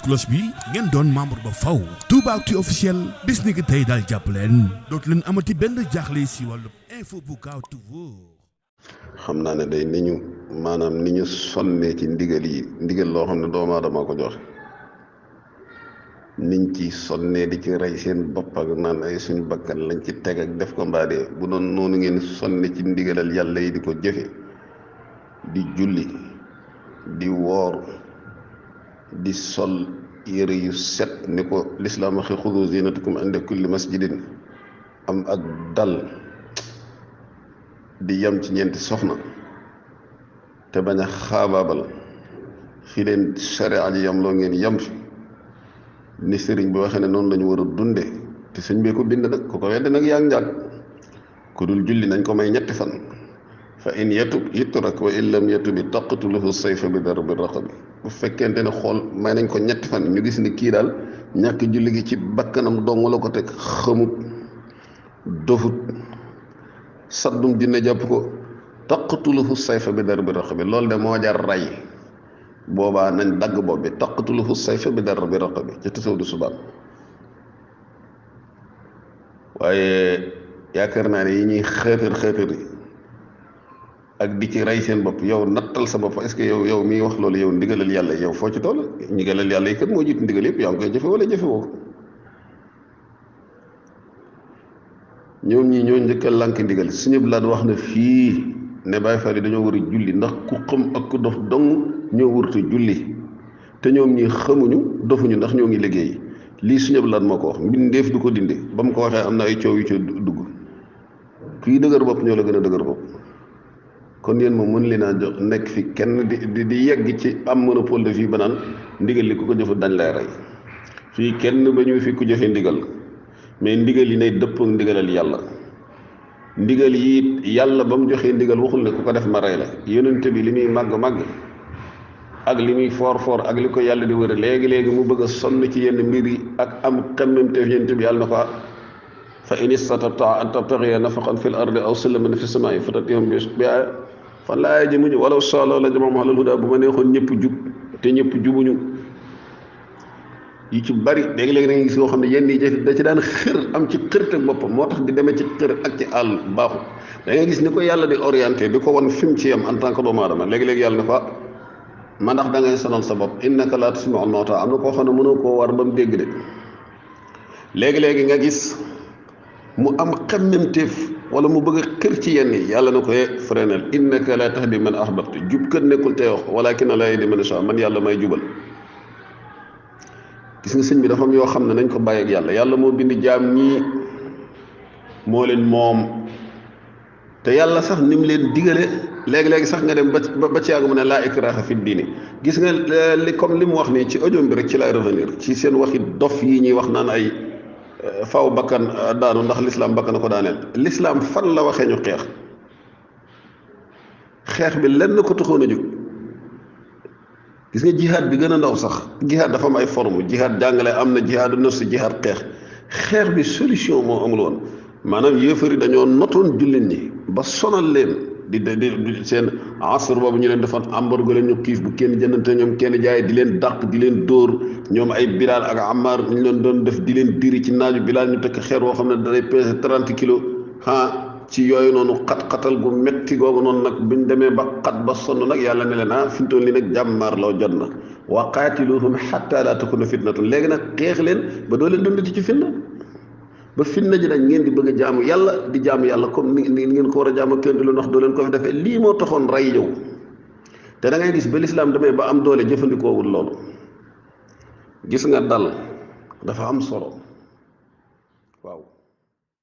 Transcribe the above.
cloche bi ngeen doon membre ba faw Toubactu officiel bis ni ki tey daal jàpp leen dootu leen amati benn jaaxle si wàllu info bu gaaw te wóor. xam naa ne day ni ñu sonnee ci ndigal loo xam ne doomu aadama ko joxe niñ ci sonnee di ci rey seen bopp ak naan ay suñu bakkan lañ ci teg ak def ko mbaadee bu doon noonu ngeen sonne ci ndigalal yàlla yi di ko jëfe di julli di woor di sol yére yu set ni ko lislaam waxe xudu zinatakum inda kulli masjidin am ak dal di yam ci ñeenti soxna te bañ a xaabaabal fi leen sharia ji yam loo ngeen yam fi ni sëriñ bi waxee ne noonu lañu war a dunde te sëñ bee ko bind nag ku ko weddi nag yaa ngi njàgg ku dul julli nañ ko may ñetti fan fa in yatub yutrak wa in lam yatubi taqtuluhu sayfa bi darbi raqabi bu fekkente ne xool may nañ ko ñetti fan ñu gis ni kii daal ñàkk julli gi ci bakkanam dong la ko teg xamut dofut saddum jinne jàpp ko taqtuluhu sayfa bi darbi raqabi loolu de moo jar ray boobaa nañ dagg bopp bi taqtuluhu sayfa bi darbi raqabi ca tasaw du subaan waaye yaakaar naa ne yi ñuy xëtër yi ak di ci rey seen bopp yow nattal sa bopp est-ce que yow miy wax loolu yow ndigalal yàlla yow foo ci toll ndigalal yàlla yi kat moo jiitu ndigal yëpp yaa ngi koy jëfe wala jëfe woo ñoom ñii ñoo njëkk a lànk ndigal suñu blaat wax na fii ne Baay Faal yi dañoo war a julli ndax ku xam ak ku dof dong ñoo warut a julli te ñoom ñi xamuñu dofuñu ndax ñoo ngi liggéey lii suñu blaat moo ko wax mbindeef du ko dindi ba mu ko waxee am na ay coow yu ci dugg kuy dëgër bopp ñoo la gën a dëgër bopp kon yéen moom mën leen a jox nekk fi kenn di yegg ci am monopole de fii ba naan ndigal li ku ko jëfu dañ lay rey fii kenn ba ñu fi ku jëfe ndigal mais ndigal yi nay dëpp ak ndigalal yàlla ndigal yi yàlla ba mu joxee ndigal waxul ne ku ko def ma rey la yonente bi li muy màgg ak li muy foor ak li ko yàlla di wër léegi mu bëgg a sonn ci yenn mbir yi ak am xemmemteef yonente bi yàlla na ko fa in istata'ta an tabtaghiya nafaqan fil ardi aw sulaman fi samaa'i fatatihum bi fan laa ji muñu wala solo la jamahum alal huda bu ma neexoon ñëpp jub te ñëpp jubuñu yi ci bari léegi-léegi da nga gis yoo xam ne yenn yi da ci daan xër am ci xërt ak boppam moo tax di demee ci xër ak ci àll baaxul da ngay gis ni ko yàlla di orienté di ko wan fi mu ci yam en tant que doomu aadama léegi-léegi yàlla ne ko ma ndax da ngay sonal sa bopp innaka laa tusmi'ul mawta am na koo xam ne mënoo koo war ba mu dégg de léegi-léegi nga gis mu am xemmemteef wala mu bëgg a xër ci yenn yi yàlla na ko freinél innaka laa tahdi man ahbabta jub kat nekkul tey wax walakin laa yahdi man yashaa man yàlla may jubal gis nga sëñ bi dafa am yoo xam ne nañ ko bàyyi ak yàlla moo bind jaam ñii moo leen moom te yàlla sax ni mu leen digale léegi-léegi sax nga dem ba ci yàgg mu ne laa ikraha fi diini gis nga comme li mu wax nii ci audio bi rek ci lay revenir ci seen waxi dof yi ñuy wax naan ay faw bakkan daanu ndax lislaam bakkan ko daaneel lislaam fan la waxee ñu xeex bi lenn ko taxoon a jóg gis nga jihaad bi gën a ndaw sax jihaad dafa am ay forme jihaad jàngale am na jihaadu nafs jihaad xeex bi solution moo amul woon maanaam yéefari dañoo notoon jullit ñi ba sonal leen di seen asr boobu ñu leen defoon embargo leen ñu xiif bu kenn jëndante ñoom kenn jaay di leen dàq di leen dóor ñoom ay Bilaal ak Ammar ñu leen doon def di leen diri ci naaju Bilaal ñu tekk xeer woo xam ne danay peser 30 kilos ci yooyu noonu xat-xatal gu metti googu noonu nag buñ demee ba xat ba sonn nag yàlla ne leen fi mu toll nii nag jàmmaar loo jot na wa qaatiluhum hatta laa takuna fitnatun léegi nag xeex leen ba doo leen dundati ci fitna ba fitna ji nag ngeen di bëgg a jaamu yàlla di jaamu yàlla comme ni ngeen ko war a jaamu kenn du leen wax doo leen ko fi defee lii moo taxoon rey ñëw te da ngay gis ba lislaam demee ba am doole jëfandikoowul loolu gis nga dal dafa am solo